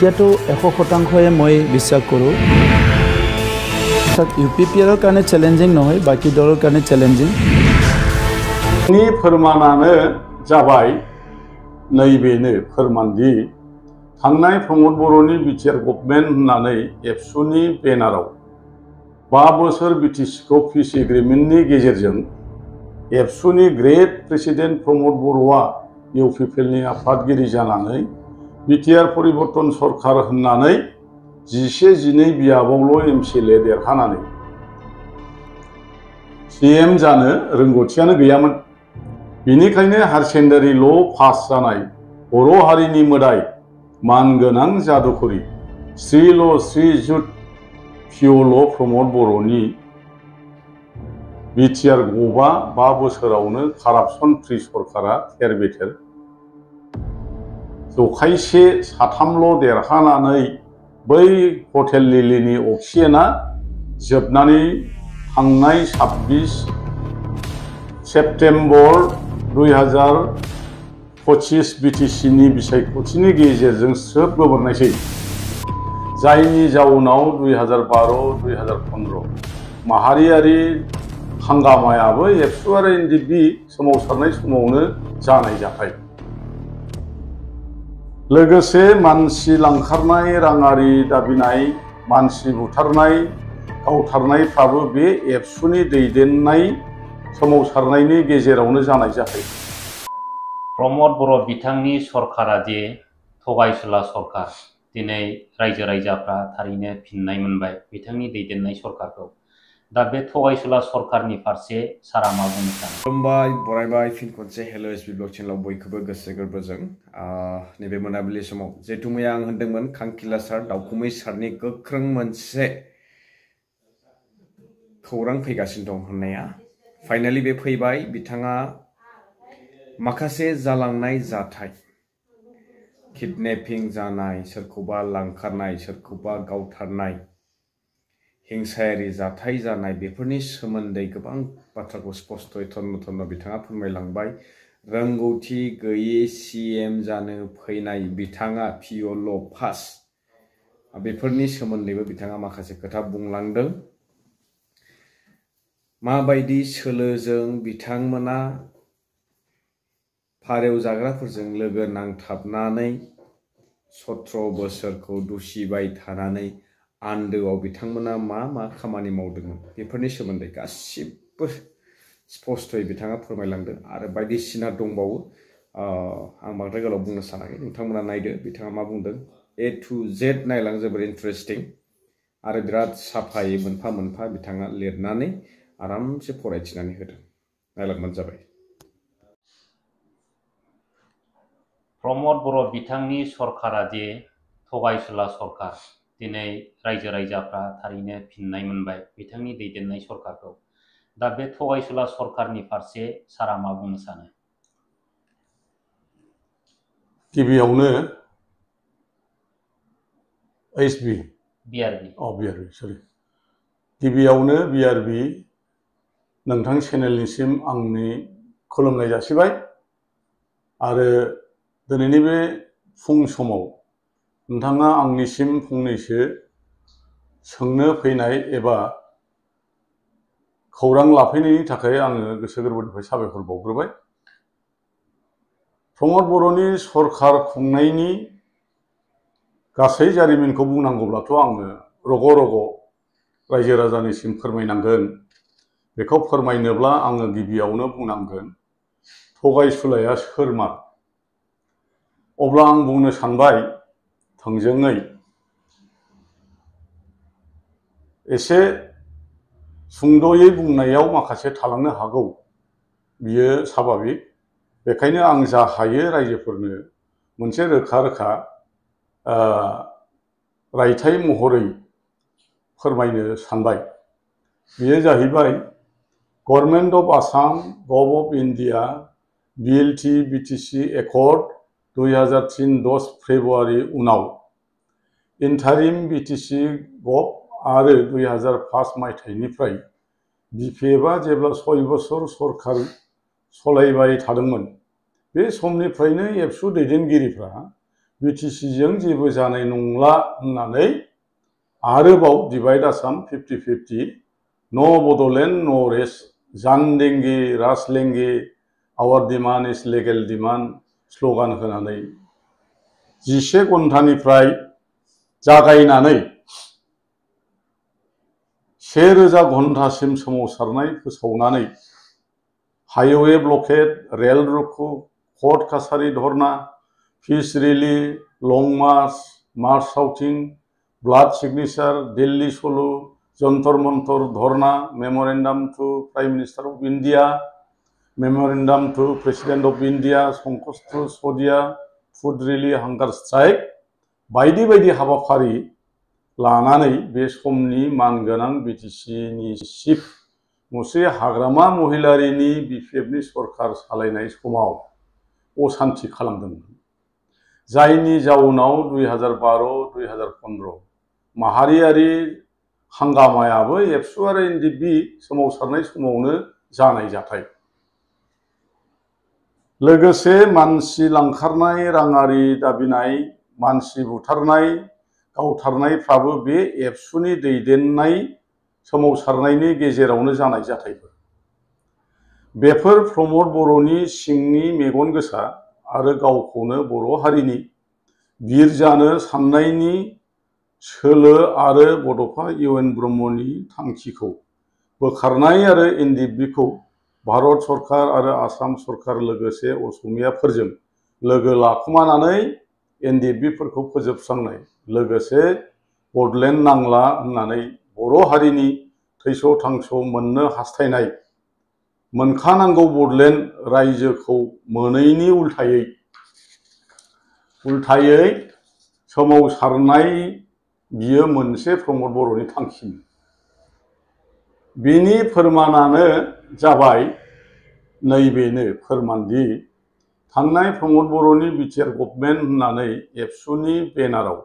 এতিয়াতো 100%য়ে মই বিশ্বাস কৰোঁ UPPR কাৰণে চ্যালেঞ্জিং নহয় বাকি দলৰ কাৰণে চ্যালেঞ্জিং नि फोरमानानो जाबाय नैबेनो फोरमानदि थांनाय प्रमद बर'नि बिटिआर गभर्नमेन्ट होननानै एबसुनि बेनाराव 5 बोसोर बिटिसिखौ पिस एग्रिमेन्टनि गेजेरजों एबसुनि ग्रेट प्रेसिडेन्ट प्रमद बर'आ इउपिपिएलनि आफादगिरि जानानै बिटिआर परिबर्तन सरकार होननानै 11-12 बियाबावल' एमसिएलए देरहानानै सीएम जानो रोंगौथियानो गैयामोन। बिनिखायनो हायर सेकेन्डारि ल' पास जानाय बर' हारिनि मोदाय मानगोनां जादुखरि श्रील श्रीजुत पिअल प्रमद बर'नि बिटिआर गबा 5 बोसोरावनो कारापसन फ्रि सरकारा थेर बेथेर जखायसे साथामल' देरहानानै बै हटेल लिलिनि अक्सिजेना जोबनानै थांनाय 26 सेप्टेम्बर 2025 बिटिसिनि बिसायख'थिनि गेजेरजों स्रोब गोबोरनायसै जायनि जाउनाव 2012-2015 माहारियारि हांगामायाबो एबसु आरो एनडिएफबि सोमावसारनाय समावनो जानाय जाथाय लोगोसे मानसि लांखारनाय राङारि दाबिनाय मानसि बुथारनाय गावथारनायफ्राबो बे एबसुनि दैदेननाय सोमावसारनायनि गेजेरावनो जानाय जाथाय प्रमद बर' बिथांनि सरकारा जे थगायसुला सरकार दिनै रायजो राजाफ्रा थारैनो फिननाय मोनबाय बिथांनि दैदेननाय सरकारखौ दा बे थगायसुला सरकारनि फारसे सारा मा बुंनो सानो खुलुमबाय बरायबाय फिन खनसे हेल' एसबि ब्लग चेनेलाव बयखौबो गोसो गोरबोजों नैबे मोनाबिलि समाव जिहेतु मैया आं होनदोंमोन खांखिला सार दाउखुमै सारनि गोख्रों मोनसे खौरां फैगासिनो दं होननाया फाइनालि बे फैबाय बिथाङा माखासे जालांनाय जाथाय किडनेपिं जानाय सोरखौबा लांखारनाय सोरखौबा गावथारनाय हिंसायारि जाथाय जानाय बेफोरनि सोमोन्दै गोबां बाथ्राखौ स्पष्टयै थन्न बिथाङा फोरमायलांबाय रोंगौथि गैयै सीएम जानो फैनाय बिथाङा पिअल पास बेफोरनि सोमोन्दैबो बिथाङा माखासे खोथा बुंलांदों माबायदि सोलोजों बिथांमोना फारेव जाग्राफोरजों लोगो नांथाबनानै 17 बोसोरखौ दुसिबाय थानानै आन्दोआव बिथांमोना मा खामानि मावदोंमोन बेफोरनि सोमोन्दै गासिबो स्पष्टयै बिथाङा फोरमायलांदों आरो बायदिसिना दंबावो आं बांद्राय गोलाव बुंनो सानाखै नोंथांमोना नायदो बिथाङा मा बुंदों A to Z नायलां जोबोर इन्टारेस्टिं आरो बिराद साफायै मोनफा मोनफा बिथाङा लिरनानै आरामसे फरायथिनानै होदों नायलांबानो जाबाय प्रमद बर' बिथांनि सरकारा जे थगायसुला सरकार दिनै रायजो राजाफ्रा थारैनो फिननाय मोनबाय बिथांनि दैदेननाय सरकारखौ दा बे थगायसुला सरकारनि फारसे सारा मा बुंनो सानो गिबियावनो BRB सरि गिबियावनो BRB नोंथां चेनेलनिसिम आंनि खुलुमनाय जासिबाय आरो दिनैनि बे फुं समाव नोंथाङा आंनिसिम फंनैसो सोंनो फैनाय एबा खौरां लाफैनायनि थाखाय आङो गोसो गोरबोनिफ्राय साबायखर बावग्रोबाय प्रमद बर'नि सरकार खुंनायनि गासै जारिमिनखौ बुंनांगौब्लाथ' आङो रग' रग' रायजो राजानिसिम फोरमायनांगोन बेखौ फोरमायनोब्ला आङो गिबियावनो बुंनांगोन थगायसुलाया सोरमार अब्ला आं बुंनो सानबाय थोंजोङै एसे सुंद'यै बुंनायाव माखासे थालांनो हागौ बियो स्वाभाबिक बेखायनो आं जा हायो रायजोफोरनो मोनसे रोखा रोखा रायथाइ महरै फोरमायनो सानबाय बियो जाहैबाय government of Assam गभ of India BLT BTC accord 2003 February उनाव इन्टारिम BTC गभ आरो 2005 मायथाइनिफ्राय BPFआ जेब्ला 6 बोसोर सरकार सलायबाय थादोंमोन बे समनिफ्रायनो एबसु दैदेनगिरिफ्रा बिटिसिजों जेबो जानाय नंला होननानै आरोबाव divide Assam 50-50 no Bodoland no rest जानदेंगे राजलेंगे our demand is legal demand slogan होनानै 11 घन्टानिफ्राय जागायनानै 1000 घन्टासिम सोमावसारनाय फोसावनानै हाइवे ब्लकेड रेल रोको कोर्ट काछारी dharna peace rally long march march shouting blood signature Delhi सोलो Jantar Mantar dharna memorandum to prime minister of India memorandum to president of India संकष्ट Sadiya food rally hunger strike बायदि बायदि हाबाफारि लानानै बे समनि मानगोनां बिटिसिनि चिफ मुस्रि हाग्रामा महिलारिनि बिपिएफनि सरकार सालायनाय समाव अशान्ति खालामदोंमोन जायनि जाउनाव 2012-2015 माहारियारि हांगामायाबो एबसु आरो एनडिएफबि सोमावसारनाय समावनो जानाय जाथाय लोगोसे मानसि लांखारनाय राङारि दाबिनाय मानसि बुथारनाय गावथारनायफ्राबो बे एबसुनि दैदेननाय सोमावसारनायनि गेजेरावनो जानाय जाथायफोर बेफोर प्रमद बर'नि सिंनि मेगन गोसा आरो गावखौनो बर' हारिनि बिर जानो साननायनि सोलो आरो बड'फा इउएन ब्रह्मनि थांखिखौ बोखारनाय आरो एनडिएफबिखौ भारत सरकार आरो आसाम सरकार लोगोसे असमियाफोरजों लोगो लाखुमानानै एनडिएफबिफोरखौ फोजोबस्रांनाय लोगोसे बडलेण्ड नांला होननानै बर' हारिनि थैस' थांस' मोननो हास्थायनाय मोनखानांगौ बडलेण्ड रायजोखौ मोनैनि उल्थायै सोमावसारनाय बियो मोनसे प्रमद बर'नि थांखिमोन बिनि फोरमानानो जाबाय नैबेनो फोरमानदि थांनाय प्रमद बर'नि बिटिआर गभर्नमेन्ट होननानै एबसुनि बेनाराव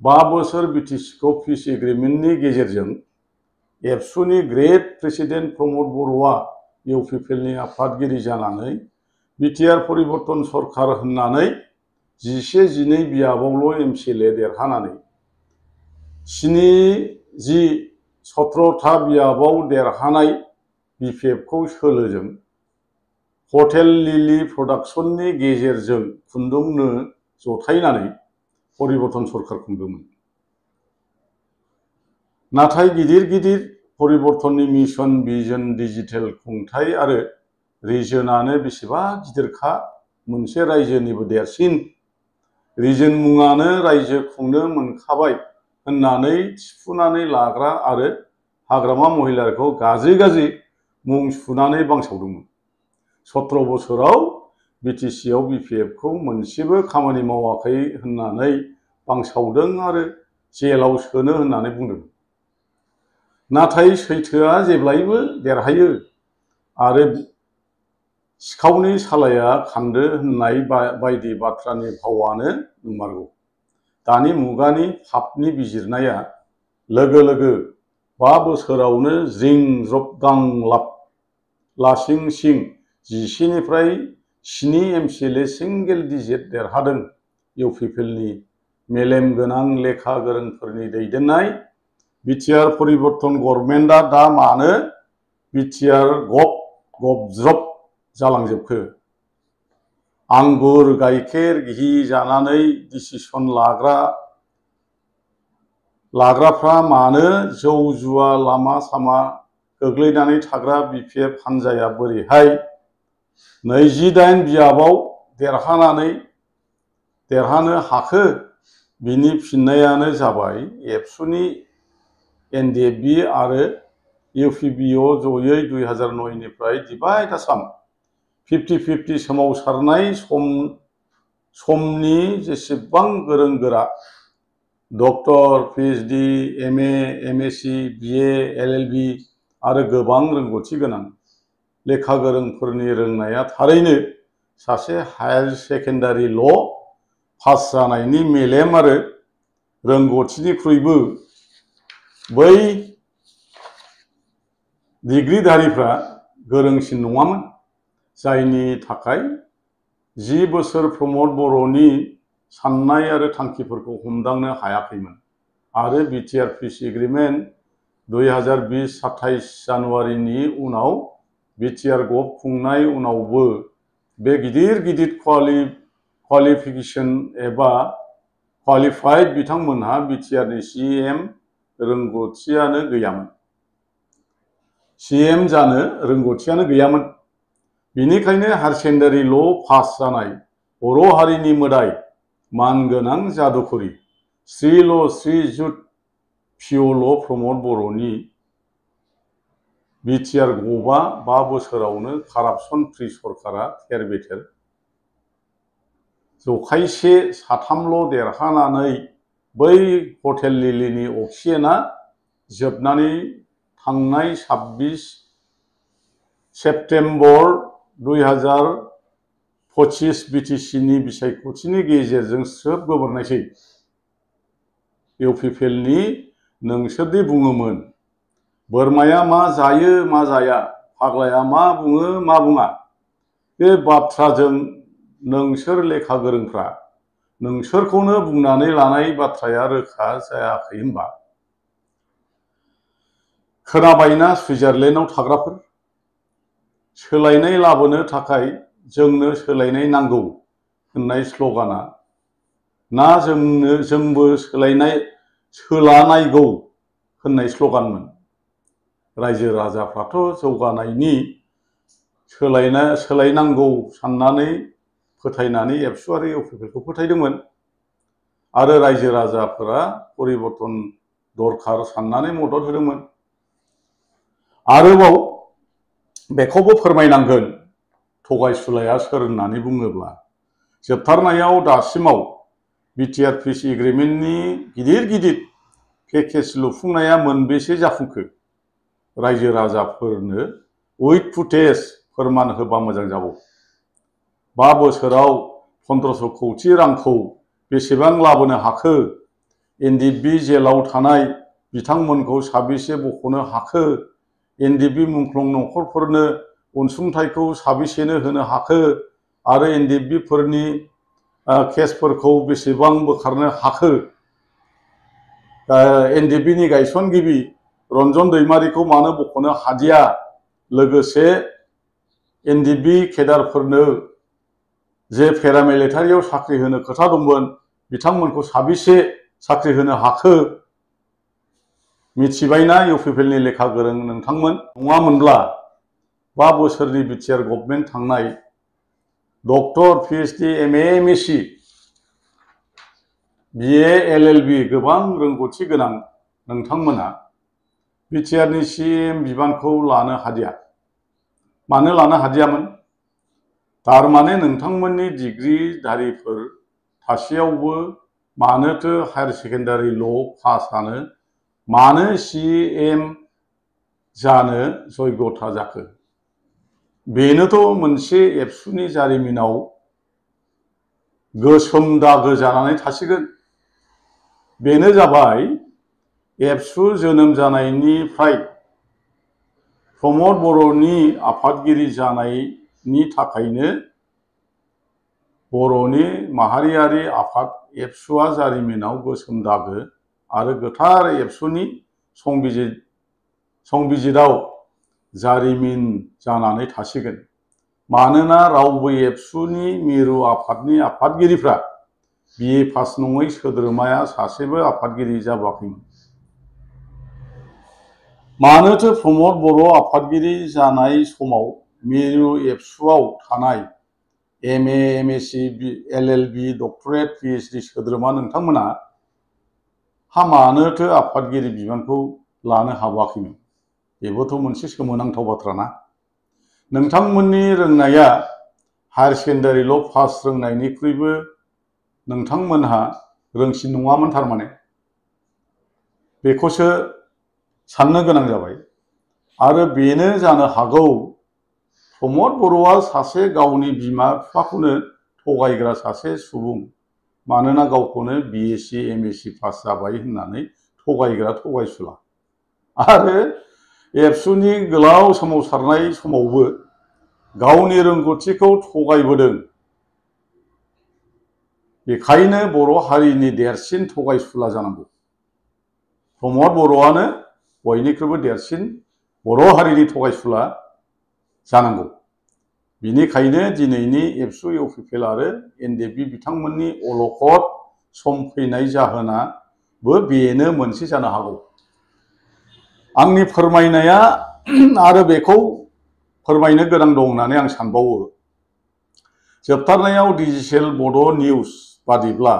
5 बोसोर बिटिसिखौ पिस एग्रिमेन्टनि गेजेरजों एबसुनि ग्रेट प्रेसिडेन्ट प्रमद बर'आ इउपिपिएलनि आफादगिरि जानानै बिटिआर परिबर्तन सरकार होननानै 11-12 बियाबावल' एमसिएलए देरहानानै 17था बियाबाव देरहानाय बिपिएफखौ सोलोजों हटेल लिलि प्रडाक्शननि गेजेरजों खुन्दुंनो जथायनानै परिबर्तन सरकार खुंदोंमोन नाथाय गिदिर गिदिर परिबर्तननि मिशन विजन डिजिटेल खुंथाय आरो रिजनानो बेसेबा गिदिरखा मोनसे रायजोनिबो देरसिन रिजन मुङानो रायजो खुंनो मोनखाबाय होननानै थिफुनानै लाग्रा आरो हाग्रामा महिलारिखौ गाज्रि गाज्रि मुं सुनानै बांसावदोंमोन 17 बोसोराव बिटिसिआव बिपिएफखौ मोनसेबो खामानि मावाखै होननानै बांसावदों आरो जेलाव सोनो होननानै बुंदों नाथाय सैथोआ जेब्लायबो देरहायो आरो सिखावनि सालाया खान्दो होननाय बायदि बाथ्रानि भावानो नंमारगौ दानि मुगानि पापनि बिजिरनाया लोगो लोगो 5 बोसोरावनो ज्रिं ज्रब गांलाब लासिं सिं 11निफ्राय 7 एमसिएलए सिंगेल डिजिट देरहादों इउपिपिएलनि मेलेम गोनां लेखा गोरोंफोरनि दैदेननाय बिटिआर परिबर्तन गभर्नमेन्टआ दा मानो बिटिआर गबज्रब जालांजोबखो आंगुर गाइखेर घि जानानै डिसिसन लाग्राफ्रा मानो जौ जुवा लामा सामा गोग्लैनानै थाग्रा बिपिएफ हान्जाया बोरैहाय 28 बियाबाव देरहानो हाखो बिनि फिननायानो जाबाय एबसुनि एनडिएफबि आरो इउपिपिअ जयै 2009निफ्राय डिवाइड आसाम 50-50 सोमावसारनाय समनि जेसेबां गोरों गोरा डक्टर पिएचडि एमए एमएससि बिए एलएलबि आरो गोबां रोंगौथि गोनां लेखा गोरोंफोरनि रोंनाया थारैनो सासे हायार सेकेन्डारिल' पास जानायनि मेलेम आरो रोंगौथिनिख्रुइबो बै डिग्रिधारिफ्रा गोरोंसिन नङामोन जायनि थाखाय 10 बोसोर प्रमद बर'नि साननाय आरो थांखिफोरखौ हमदांनो हायाखैमोन आरो बिटिआर पिस एग्रिमेन्ट 2020-27 जानुवारिनि उनाव बिटिआर गभ खुंनाय उनावबो बे गिदिर गिदिर क्वालिफिकेसन एबा क्वालिफाइड बिथांमोनहा बिटिआरनि सीएम रोंगौथियानो गैयामोन। सीएम जानो रोंगौथियानो गैयामोन। बिनिखायनो हायार सेकेन्डारि ल' पास जानाय बर' हारिनि मोदाय मानगोनां जादुखुरि श्रीजुत पिअल' प्रमद बर'नि बिटिआर गभआ 5 बोसोरावनो कारापसन फ्रि सरकारा थेर बेथेर जखायसे 3ल' देरहानानै बै हटेल लिलिनि अक्सिजेनआ जोबनानै थांनाय 26 सेप्तेम्बर 2025 बिटिसिनि बिसायख'थिनि गेजेरजों स्रोब गोबोरनायसै। इउपिपिएलनि नोंसोरदि बुङोमोन बोरमाया मा जायो मा जाया, फाग्लाया मा बुङो मा बुङा, बे बाथ्राजों नोंसोर लेखा गोरोंफ्रा नोंसोरखौनो बुंनानै लानाय बाथ्राया रोखा जायाखै होनबा? खोनाबायना सुइजारलेण्डआव थाग्राफोर? सोलायनाय लाबोनो थाखाय जोंनो सोलायनाय नांगौ होननाय स्ल'गाना ना जोंबो सोलानायगौ होननाय स्ल'गानमोन? रायजो राजाफ्राथ' जौगानायनि सोलायनांगौ साननानै फोथायनानै एबसु आरो इउपिपिएलखौ फोथायदोंमोन आरो रायजो राजाफोरा परिबर्तन दरखार साननानै मदद होदोंमोन। आरोबाव बेखौबो फोरमायनांगोन थगायसुलाया सोर होननानै बुङोब्ला जोबथारनायाव दासिमाव बिटिआर पिस एग्रिमेन्टनि गिदिर गिदिर पेकेज लुफुंनाया मोनबेसे जाफुंखो? रायजो राजाफोरनो उइथ फुटेज फोरमान होबा मोजां जागौ। 5 बोसोराव 1500 कौटि रांखौ बेसेबां लाबोनो हाखो? एनडिएफबि जेलाव थानाय बिथांमोनखौ साबेसे बख'नो हाखो? एनडिएफबि मुंख्लं नखरफोरनो अनसुंथाइखौ साबेसेनो होनो हाखो? आरो एनडिएफबिफोरनि केसफोरखौ बेसेबां बोखारनो हाखो? एनडिएफबिनि गायसनगिरि रन्जन दैमारिखौ मानो बख'नो हादिया? लोगोसे एनडिएफबि केडारफोरनो जे पेरामिलिटारियाव साख्रि होनो खोथा दंमोन बिथांमोनखौ साबेसे साख्रि होनो हाखो? मिथिबायना इउपिपिएलनि लेखा गोरों नोंथांमोन? नङामोनब्ला 5 बोसोरनि बिटिआर गभर्नमेन्ट थांनाय डक्टर, पिएइचडि, एमए, एमएससि, बिए, एलएलबि गोबां रोंगौथि गोनां नोंथांमोना बिटिआरनि सीएम बिबानखौ लानो हादिया। मानो लानो हादियामोन? थारमाने नोंथांमोननि डिग्रिधारिफोर थासेयावबो मानोथो हायार सेकेन्डारि ल' पासआनो मानो सीएम जानो जग्यता जाखो? बेनोथ' मोनसे एबसुनि जारिमिनाव गोसोम दागो जानानै थासिगोन। बेनो जाबाय एबसु जोनोम जानायनिफ्राय प्रमद बर'नि आफादगिरि जानायनि थाखायनो बर'नि माहारियारि आफाद एबसुआ जारिमिनाव गोसोम दागो आरो गोथार एबसुनि संबिजिराव जारिमिन जानानै थासिगोन। मानोना रावबो एबसुनि मिरु आफादनि आफादगिरिफ्रा बिए पास नङै सोद्रोमाया सासेबो आफादगिरि जाबोआखैमोन। मानोथो प्रमद बर' आफादगिरि जानाय समाव मिरु एबसुआव थानाय एमए, एमएससि, एलएलबि, डक्टरेट, पिएइचडि सोद्रोमा नोंथांमोना मानोथो आफादगिरि बिबानखौ लानो हाबाखैमोन? बेबोथ' मोनसे सोमोनांथाव बाथ्राना। नोंथांमोननि रोंनाया हायार सेकेन्डारिल' पास रोंनायनिख्रुइबो नोंथांमोनहा रोंसिन नङामोन थारमाने। बेखौसो साननो गोनां जाबाय। आरो बेनो जानो हागौ प्रमद बर'आ सासे गावनि बिमा बिफाखौनो थगायग्रा सासे सुबुं। मानोना गावखौनो बिएससि, एमएससि पास जाबाय होननानै थगायग्रा थगायसुला। आरो एबसुनि गोलाव सोमावसारनाय समावबो गावनि रोंगौथिखौ थगायबोदों। बेखायनो बर' हारिनि देरसिन थगायसुला जानांगौ। प्रमद बर'आनो बयनिख्रुइबो देरसिन बर' हारिनि थगायसुला जानांगौ। बिनिखायनो दिनैनि एबसु इउपिपिएल आरो एनडिएफबि बिथांमोननि अलखद सम फैनाय जाहोनाबो बेनो मोनसे जानो हागौ। आंनि फोरमायनाया आरो बेखौ फोरमायनो गोनां दं होननानै आं सानबावो। जोबथारनायाव डिजिटेल बड' निउज बादिब्ला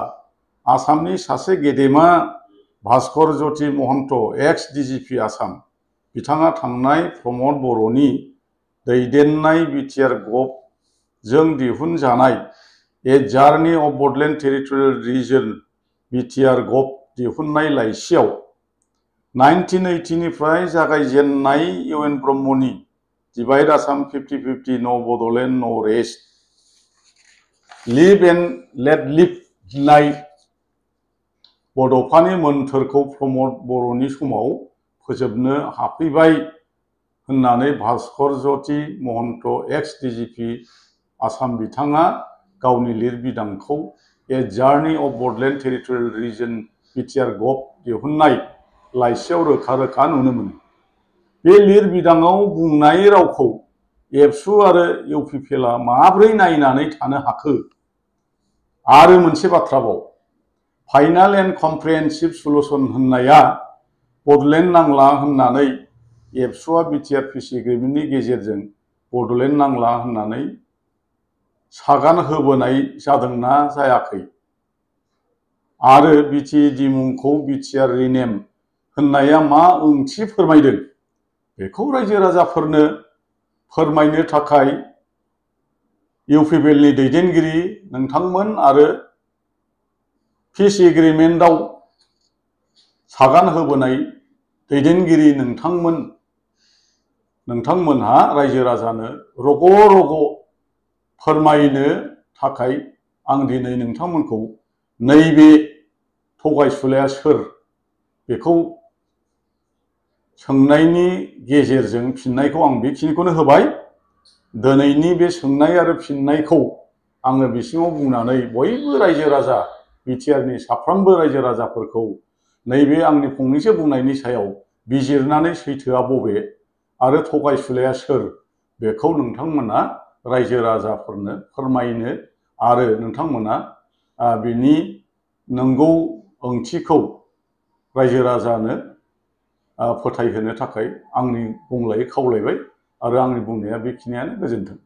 आसामनि सासे गेदेमा भास्कर ज्योति महन्त एक्स डिजिपि आसाम बिथाङा थांनाय प्रमद बर'नि दैदेननाय बिटिआर गभजों दिहुनजानाय a journey of Bodoland territorial region BTR गभ दिहुननाय लाइसियाव 1980 निफ्राय जागायजेननाय इउएन ब्रह्मनि divide Assam 50-50 no Bodoland no rest live and let live गिनाय बड'फानि मोन्थोरखौ प्रमद बर'नि समाव फोजोबनो हाफैबाय होननानै भास्कर ज्योति महन्त एक्स डिजिपि आसाम बिथाङा गावनि लिरबिदांखौ a journey of Bodoland territorial region BTR गभ दिहुननाय लाइसियाव रोखा रोखा नुनो मोनो। बे लिरबिदाङाव बुंनाय रावखौ एबसु आरो इउपिपिएलआ माब्रै नायनानै थानो हाखो? आरो मोनसे बाथ्राबाव, फाइनाल एन्ड कमप्रिहेन्सिभ सल्युसन होननाया बडलेण्ड नांला होननानै एबसुआ बिटिआर पिस एग्रिमेन्टनि गेजेरजों बडलेण्ड नांला होननानै सागान होबोनाय जादोंना जायाखै? आरो बिटिएडि मुंखौ बिटिआर रिनेम होननाया मा ओंथि फोरमायदों? बेखौ रायजो राजाफोरनो फोरमायनो थाखाय इउपिपिएलनि दैदेनगिरि नोंथांमोन आरो पिस एग्रिमेन्टआव सागान होबोनाय दैदेनगिरि नोंथांमोनहा रायजो राजानो रग' रग' फोरमायनो थाखाय आं दिनै नोंथांमोनखौ नैबे थगायसुलाया सोर बेखौ सोंनायनि गेजेरजों फिननायखौ आं बेखिनिखौनो होबाय। दिनैनि बे सोंनाय आरो फिननायखौ आङो बिसिङाव बुंनानै बयबो रायजो राजा बिटिआरनि साफ्रोमबो रायजो राजाफोरखौ नैबे आंनि फंनैसो बुंनायनि सायाव बिजिरनानै सैथोआ बबे आरो थगायसुलाया सोर बेखौ नोंथांमोना रायजो राजाफोरनो फोरमायनो आरो नोंथांमोना बिनि नंगौ ओंथिखौ रायजो राजानो फोथायहोनो थाखाय आंनि बुंलायै खावलायबाय आरो आंनि बुंनाया बेखिनियानो। गोजोन्थों।